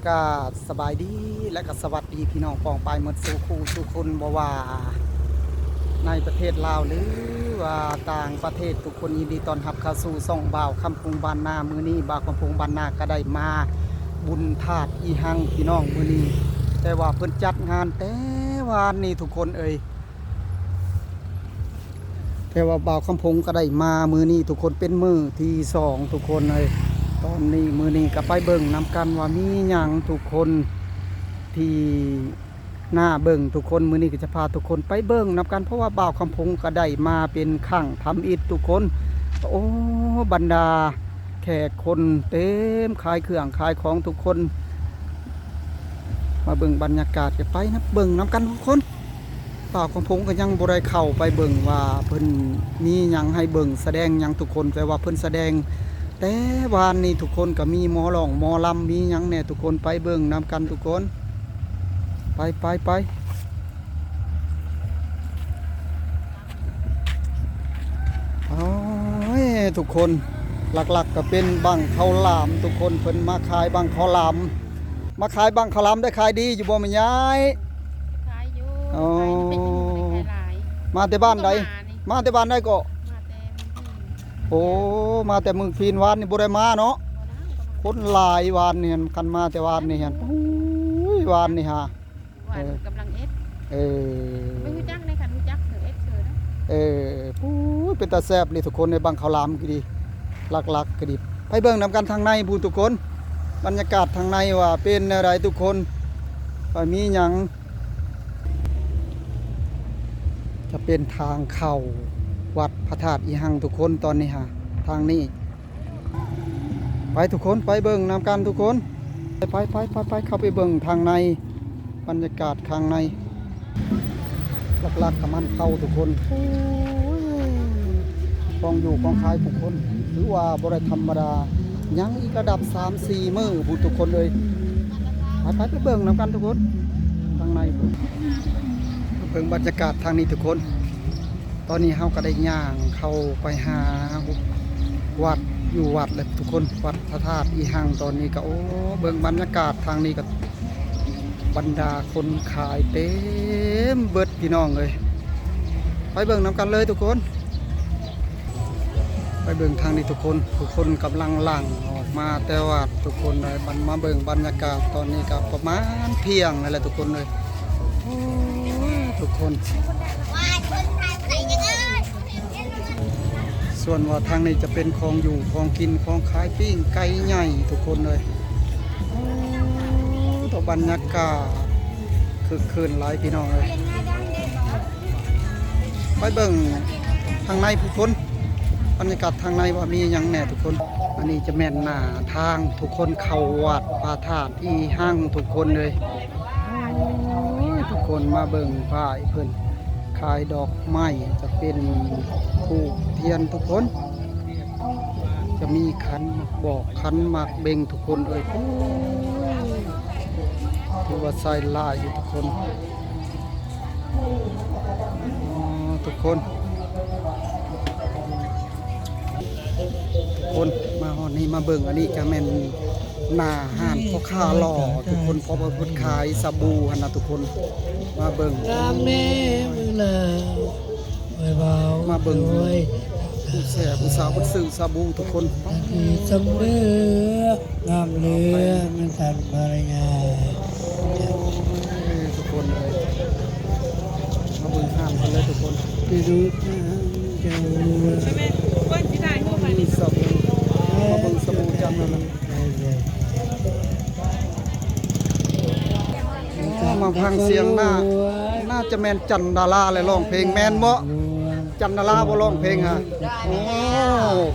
ກະສະບາຍດີ ແລະກະສະຫວັດດີພີ່ນ້ອງປ້ອງປາຍໝົດສູ່ຄູ່ສູ່ຄົນ ບໍ່ວ່າໃນປະເທດລາວ ຫຼືວ່າຕ່າງປະເທດ ທຸກຄົນຍິນດີຕ້ອນຮັບເຂົ້າສູ່ຊ່ອງບ່າວຄຳພົງບ້ານນາ. ມື້ນີ້ບ່າວຄຳພົງບ້ານນາກະໄດ້ມາບຸນທາດອີຮັງພີ່ນ້ອງມື້ນີ້ ແຕ່ວ່າເພິ່ນຈັດງານແຕ່ວານນີ້ທຸກຄົນເອີຍ. ແຕ່ວ່າບ່າວຄຳພົງກະໄດ້ມາມື້ນີ້ທຸກຄົນ ເປັນມື້ທີສອງທຸກຄົນເອີຍ. ຕອນນີ້ມື້ນີ້ກະໄປເບິ່ງນຳກັນວ່າມີຫຍັງທຸກຄົນ ທີ່ໜ້າເບິ່ງທຸກຄົນ. ມື້ນີ້ກະຈະພາທຸກຄົນໄປເບິ່ງນຳກັນ ເພາະວ່າບ່າວຄຳພົງກະໄດ້ມາເປັນຄັ້ງທຳອິດທຸກຄົນ. ໂອ້ ບັນດາແຂກຄົນເຕັມ ຂາຍເຄື່ອງຂາຍຂອງທຸກຄົນ. ມາເບິ່ງບັນຍາກາດ ກະໄປນຳເບິ່ງນຳກັນທຸກຄົນ. ບ່າວຄຳພົງກະຍັງບໍ່ໄດ້ເຂົ້າໄປເບິ່ງວ່າເພິ່ນມີຫຍັງໃຫ້ເບິ່ງ ສະແດງຫຍັງທຸກຄົນ ແຕ່ວ່າເພິ່ນສະແດງແຕ່ວານນີ້ທຸກຄົນ. ກະມີໝໍຮ້ອງໝໍລຳ ມີຫຍັງແດ່ທຸກຄົນ ໄປເບິ່ງນຳກັນທຸກຄົນ. ໄປ ໄປ ໄປ. ໂອ້ຍ ທຸກຄົນ ຫຼັກໆກະເປັນບັ້ງເຂົ້າຫຼາມທຸກຄົນ ເພິ່ນມາຂາຍບັ້ງເຂົ້າຫຼາມ ມາຂາຍບັ້ງເຂົ້າຫຼາມ. ໄດ້ຂາຍດີຢູ່ບໍ່ແມ່ຍາຍ? ຂາຍຢູ່. ອໍ ຂາຍເປັນ ໄດ້ຂາຍຫຼາຍ. ມາແຕ່ບ້ານໃດ? ມາແຕ່ບ້ານໃດເກາະ? ມາແຕ່ເມືອງພີນ. ໂອ້ ມາແຕ່ເມືອງພີນ ວານນີ້ບໍ່ໄດ້ມາເນາະ. ບໍ່ໄດ້ ຄົນຫຼາຍວານນີ້ ຄັນມາແຕ່ວານນີ້ຫັ້ນ ໂອ້ຍ ວານນີ້ຫາ ວານ ເອີ ກຳລັງເຮັດ. ເອີ ໄປຮູ້ຈັກໃນ ຄັນຮູ້ຈັກເຊີເອັດເຊີນະ. ເອີ ໂອ້ຍ ເປັນຕາແຊບເລີຍທຸກຄົນ ໃນບັ້ງເຂົ້າຫຼາມກະດີ ຫຼັກໆກະດີ. ໄປເບິ່ງນຳກັນທາງໃນພຸ້ນທຸກຄົນ ບັນຍາກາດທາງໃນວ່າເປັນແນວໃດທຸກຄົນ ວ່າມີຫຍັງ. ຈະເປັນທາງເຂົ້າວັດພະທາດອີຮັງທຸກຄົນ ຕອນນີ້ຫາ ທາງນີ້. ໄປທຸກຄົນ ໄປເບິ່ງນຳກັນທຸກຄົນ ໄປ ໄປ ໄປ ໄປ ເຂົ້າໄປເບິ່ງທາງໃນ ບັນຍາກາດຂ້າງໃນ. ຫຼັກໆກະມັນເຂົ້າທຸກຄົນ ໂອ້ຍ ຂອງຢູ່ຂອງຂາຍທຸກຄົນ ຖືວ່າບໍ່ໄດ້ທຳມະດາ ຍັງອີກລະດັບສາມສີ່ມື້ພຸ້ນທຸກຄົນເອີຍ. ໄປ ໄປ ໄປເບິ່ງນຳກັນທຸກຄົນ ທາງໃນພຸ້ນ ເບິ່ງບັນຍາກາດທາງນີ້ທຸກຄົນ. ຕອນນີ້ເຮົາກະໄດ້ຍ່າງເຂົ້າໄປຫາວັດ ຢູ່ວັດແລ້ວທຸກຄົນ ວັດພະທາດອີຮັງ. ຕອນນີ້ກະ ໂອ້ ເບິ່ງບັນຍາກາດທາງນີ້ກະ ບັນດາຄົນຂາຍເຕັມເບິດພີ່ນ້ອງເອີຍ. ໄປເບິ່ງນຳກັນເລີຍທຸກຄົນ ໄປເບິ່ງທາງນີ້ທຸກຄົນ ທຸກຄົນກຳລັງຫຼັ່ງອອກມາແຕ່ວັດທຸກຄົນເອີຍ. ບັນ ມາເບິ່ງບັນຍາກາດຕອນນີ້ກະປະມານທ່ຽງແລ້ວແຫຼະທຸກຄົນເອີຍ. ໂອ້ຍ ທຸກຄົນ ສ່ວນວ່າທາງນີ້ຈະເປັນຂອງຢູ່ຂອງກິນ ຂອງຂາຍ ປີ້ງໄກ່ໃຫຍ່ທຸກຄົນເອີຍ. ໂອ້ ໂຕ ບັນຍາກາດຄຶກຄື້ນຫຼາຍພີ່ນ້ອງເອີຍ. ໄປເບິ່ງທາງໃນພຸ້ນທຸກຄົນ ບັນຍາກາດທາງໃນວ່າມີຫຍັງແດ່ທຸກຄົນ. ອັນນີ້ຈະແມ່ນໜ້າທາງທຸກຄົນ ເຂົ້າວັດພະທາດອີຮັງທຸກຄົນເອີຍ. ໂອ້ຍ ທຸກຄົນມາເບິ່ງປ້າຍເພິ່ນຂາຍດອກໄມ້ ຈະເປັນທູບທຽນທຸກຄົນ ຈະມີຂັນໝາກບອກ ຂັນໝາກເບັງທຸກຄົນເອີຍ. ໂອ້ຍ ຖືວ່າໃຊ້ຫຼາຍຢູ່ທຸກຄົນ. ອໍ ທຸກຄົນ ທຸກຄົນ ມາຮອດນີ້ມາເບິ່ງ ອັນນີ້ກະແມ່ນໜ້າຮ້ານພໍ່ຄ້າຫຼໍ່ທຸກຄົນ ເພາະວ່າເພິ່ນຂາຍສະບູຫັ້ນນະທຸກຄົນ. ມາເບິ່ງ ຕາມແມ່ມື້ລາວ ມາເບິ່ງຜູ້ແຊຜູ້ສາວເພິ່ນຊື້ສະບູທຸກຄົນ. ສຳເໜີງາມເຫຼືອແມ່ນທ່ານພະລິຍາ. ໂອ້ຍ ທຸກຄົນເອີຍ ມາເບິ່ງຮ້ານເພິ່ນເລີຍທຸກຄົນ. ມີສະບູ ມາເບິ່ງສະບູຈັນນັ້ນນະ. ໂອ້ ມາຟັງສຽງໜ້າ ໜ້າຈະແມ່ນຈັນດາລາແຫຼະຮ້ອງເພງແມ່ນບໍ່? ຈັນດາລາບໍ່ຮ້ອງເພງຫະ? ໂອ້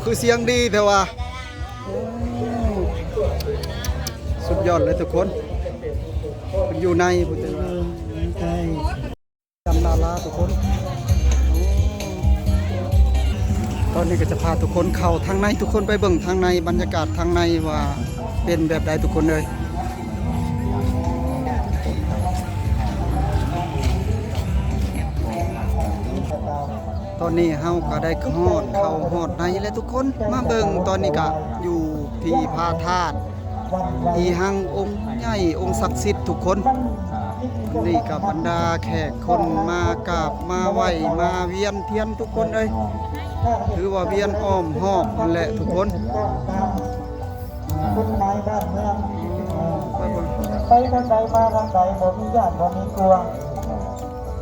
ຄືສຽງດີແທ້ວ່າ. ໂອ້ ສຸດຍອດເລີຍທຸກຄົນ ເພິ່ນຢູ່ໃນພຸ້ນ ຈັນດາລາທຸກຄົນ. ໂອ້ ຕອນນີ້ກະຈະພາທຸກຄົນເຂົ້າທາງໃນ ທຸກຄົນໄປເບິ່ງທາງໃນ ບັນຍາກາດທາງໃນວ່າເປັນແບບໃດທຸກຄົນເອີຍ. ຕອນນີ້ເຮົາກະໄດ້ຮອດ ເຂົ້າຮອດໃນແລ້ວທຸກຄົນ. ມາເບິ່ງ ຕອນນີ້ກະຢູ່ທີ່ພະທາດ ອີຮັ່ງອົງໃຫຍ່ ອົງສັກສິດທຸກຄົນ. ນີ້ກໍບັນດາແຂກຄົນມາກາບມາໄຫວ້ມາວຽນທຽນທຸກຄົນເອີຍ, ຖືວ່າວຽນອ້ອມຮອບຫັ້ນແຫຼະທຸກຄົນ. ກົດໝາຍບ້ານເມືອງ ໄປທາງໃດມາທາງໃດ ບໍ່ມີຢ້ານບໍ່ມີກົວ.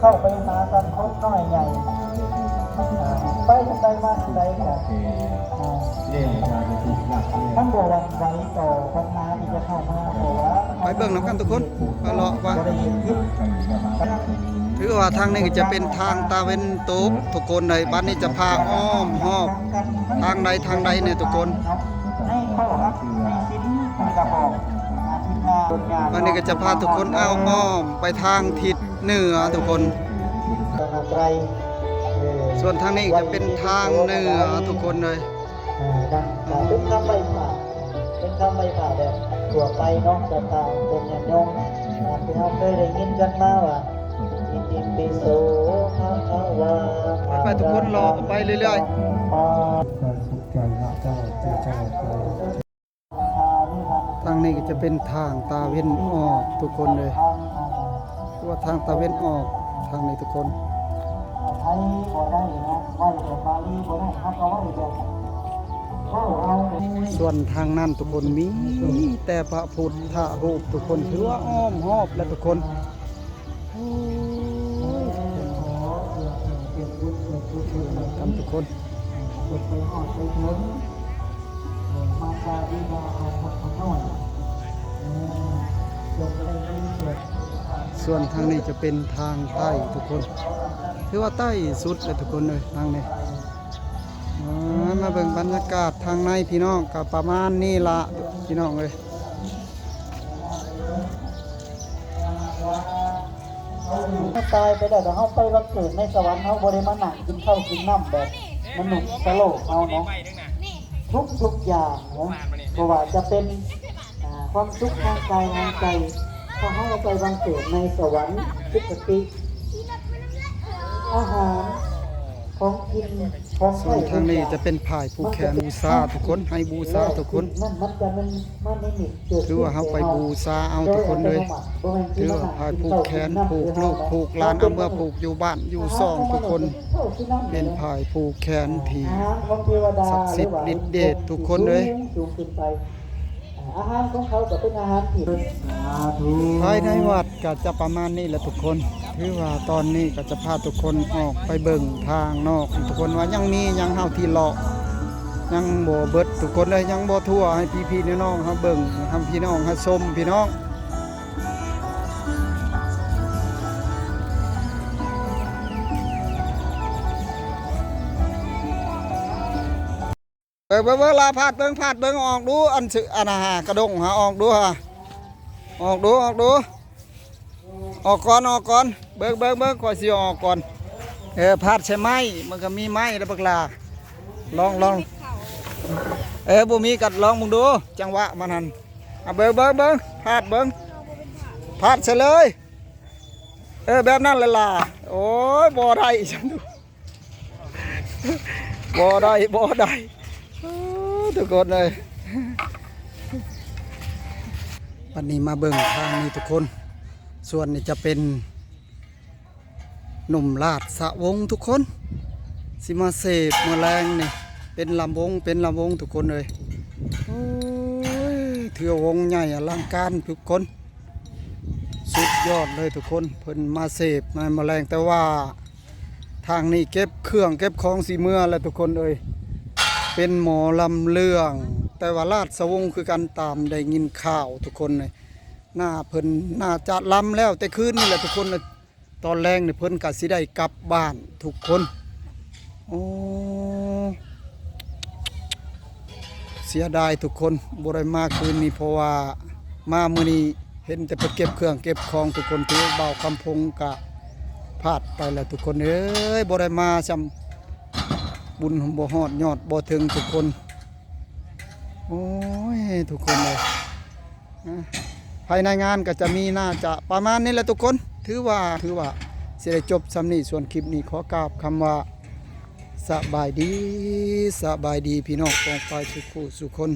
ເຂົ້າໄປຫາກັນຄົນນ້ອຍໃຫຍ່ ໄປທາງໃດມາທາງໃດກໍ ມັນບໍ່ຫວັ່ນໄຫວຕໍ່ບັນຫາທີ່ຈະເຂົ້າມາ ເພາະວ່າ ໄປເບິ່ງນຳກັນທຸກຄົນ ໄປເລາະວ່າ ບໍ່ໄດ້ເຮັດຜິດ. ຖືວ່າທາງນີ້ຈະເປັນທາງຕາເວັນຕົກທຸກຄົນເອີຍ. ບັດນີ້ຈະພາອ້ອມຮອບທາງໃດທາງໃດແດ່ທຸກຄົນ. ໃນຂໍ້ຮັບໃນສິນມັນກໍບອກ ບັດນີ້ກໍຈະພາທຸກຄົນອ້ອມໄປທາງທິດເໜືອທຸກຄົນ. ສ່ວນທາງນີ້ຈະເປັນທາງເໜືອທຸກຄົນເອີຍ. ເປັນຄຳໄຫວ້ພະ ເປັນຄຳໄຫວ້ພະແບບທົ່ວໄປເນາະ ແຕ່ຕາມເປັນຍາດໂຍມ ທີ່ເຮົາເຄີຍໄດ້ຍິນກັນມາວ່າ ອິຕິປິໂສ ພະຄະວາ ໄປໆ ທຸກຄົນ ເລາະໄປເລື້ອຍໆ. ທາງນີ້ກໍຈະເປັນທາງຕາເວັນອອກທຸກຄົນເອີຍ, ຄືວ່າທາງຕາເວັນອອກທາງນີ້ທຸກຄົນ. ໄທບໍ່ໄດ້ເນາະ ໄຫວ້ແບບບາລີບໍ່ໄດ້ ເຮົາກໍໄຫວ້ແບບ ໂອ້ ເຮົາ ສ່ວນທາງນັ້ນທຸກຄົນ ມີແຕ່ພະພຸດທະຮູບທຸກຄົນ ຖືວ່າອ້ອມຮອບແລ້ວທຸກຄົນ. ໂອ້ຍ ກັນທຸກຄົນ ສ່ວນທາງນີ້ຈະເປັນທາງໃຕ້ທຸກຄົນ ຖືວ່າໃຕ້ສຸດແລ້ວທຸກຄົນເອີຍ ທາງນີ້. ເອີ ມາເບິ່ງບັນຍາກາດທາງໃນພີ່ນ້ອງ ກໍປະມານນີ້ລະພີ່ນ້ອງເອີຍ. ເຮົາຕາຍໄປແລ້ວ ແຕ່ເຮົາໄປບັງເກີດໃນສະຫວັນ ເຮົາບໍ່ໄດ້ມານັ່ງກິນເຂົ້າກິນນ້ຳແບບມະນຸດສະໂລກເຮົາເນາະ. ທຸກໆຢ່າງເນາະ ບໍ່ວ່າຈະເປັນ ອ່າ ຄວາມສຸກທາງກາຍທາງໃຈ ເຮົາໄປບັງເກີດໃນສະຫວັນ ສຸຄະຕິ ອາຫານ ຂອງກິນ ຂອງໃຊ້ ສ່ວນທາງນີ້ຈະເປັນຜາຍຜູກແຂນບູຊາທຸກຄົນ ໃຫ້ບູຊາທຸກຄົນ ນັ້ນມັນຈະແມ່ນມານິມິດເກີດຂຶ້ນ ຖືວ່າເຮົາໄປບູຊາເອົາທຸກຄົນເອີຍ. ຖືວ່າຜາຍຜູກແຂນ ຜູກລູກຜູກຫຼານ ເອົາເມືອຜູກຢູ່ບ້ານຢູ່ຊ່ອງທຸກຄົນ ເປັນຜາຍຜູກແຂນທີ່ສັກສິດລິດເດດທຸກຄົນເອີຍ. ອາຫານຂອງເຂົາກໍເປັນອາຫານທີ່ ສາທຸ ພາຍໃນວັດກໍຈະປະມານນີ້ແຫຼະທຸກຄົນ. ຖືວ່າຕອນນີ້ກໍຈະພາທຸກຄົນອອກໄປເບິ່ງທາງນອກທຸກຄົນ ວ່າຍັງມີຫຍັງເຮົາທີ່ເລາະຍັງບໍ່ເບິດທຸກຄົນເອີຍ ຍັງບໍ່ທົ່ວໃຫ້ພີ່ໆນ້ອງໆເຮົາເບິ່ງ ໃຫ້ພີ່ນ້ອງເຮົາຊົມພີ່ນ້ອງ. ເບິ່ງ ເບິ່ງ ເບິ່ງ ລາ ພາດເບິ່ງ ພາດເບິ່ງ ອອກດູ ອັນ ອັນ ອັນ ຫາກະດົງຫາ ອອກດູຫາ ອອກດູ ອອກດູ ອອກກ່ອນ ອອກກ່ອນ ເບິ່ງ ເບິ່ງ ເບິ່ງ ຂ້ອຍຊິອອກກ່ອນ. ເອີ ພາດໃສ່ໄມ້ ມັນກໍມີໄມ້ແລ້ວບັກຫຼາ ລອງ ລອງ ເອີ ບໍ່ມີກໍລອງເບິ່ງດູ ຈັງຫວະມັນຫັ້ນ. ອາ ເບິ່ງ ເບິ່ງ ເບິ່ງ ພາດເບິ່ງ ພາດໃສ່ເລີຍ. ເອີ ແບບນັ້ນແຫຼະຫຼາ ໂອ້ຍ ບໍ່ໄດ້ ບໍ່ໄດ້ ບໍ່ໄດ້ ເອີ ທຸກຄົນເອີຍ. ບັດນີ້ມາເບິ່ງທາງນີ້ທຸກຄົນ ສ່ວນນີ້ຈະເປັນໜຸ່ມລາຊະວົງທຸກຄົນ ຊິມາເສບມື້ແລງນີ້ ເປັນລຳວົງ ເປັນລຳວົງທຸກຄົນເອີຍ. ໂອ້ຍ ຖືວ່າວົງໃຫຍ່ອະລັງການທຸກຄົນ ສຸດຍອດເລີຍທຸກຄົນ ເພິ່ນມາເສບໃນມື້ແລງ ແຕ່ວ່າ ທາງນີ້ເກັບເຄື່ອງເກັບຂອງຊິເມືອແລ້ວທຸກຄົນເອີຍ ເປັນໝໍລຳເລື່ອງ ແຕ່ວ່າລາຊະວົງຄືກັນ ຕາມໄດ້ຍິນຂ່າວທຸກຄົນເອີຍ. ໜ້າເພິ່ນໜ້າຈະລຳແລ້ວແຕ່ຄືນນີ້ແຫຼະທຸກຄົນເອີຍ ຕອນແລງນີ້ເພິ່ນກໍຊິໄດ້ກັບບ້ານທຸກຄົນ. ໂອ້ ເສຍດາຍທຸກຄົນ ບໍ່ໄດ້ມາຄືນນີ້ ເພາະວ່າມາມື້ນີ້ເຫັນແຕ່ເພິ່ນເກັບເຄື່ອງເກັບຂອງທຸກຄົນ ຖືວ່າບ່າວຄຳພົງກະພາດໄປແລ້ວທຸກຄົນເອີຍ ບໍ່ໄດ້ມາຊ້ຳ ບຸນບໍ່ຮອດຍອດບໍ່ເຖິງທຸກຄົນ. ໂອ້ຍ ທຸກຄົນເອີຍ ອາ ພາຍໃນງານກໍຈະມີໜ້າຈະປະມານນີ້ແຫຼະທຸກຄົນ ຖືວ່າ ຖືວ່າຊິໄດ້ຈົບສ່ຳນີ້ ສ່ວນຄລິບນີ້ຂໍກ່າວຄຳວ່າ ສະບາຍດີ ສະບາຍດີພີ່ນ້ອງປ້ອງປາຍສູ່ຜູ້ສູ່ຄົນ.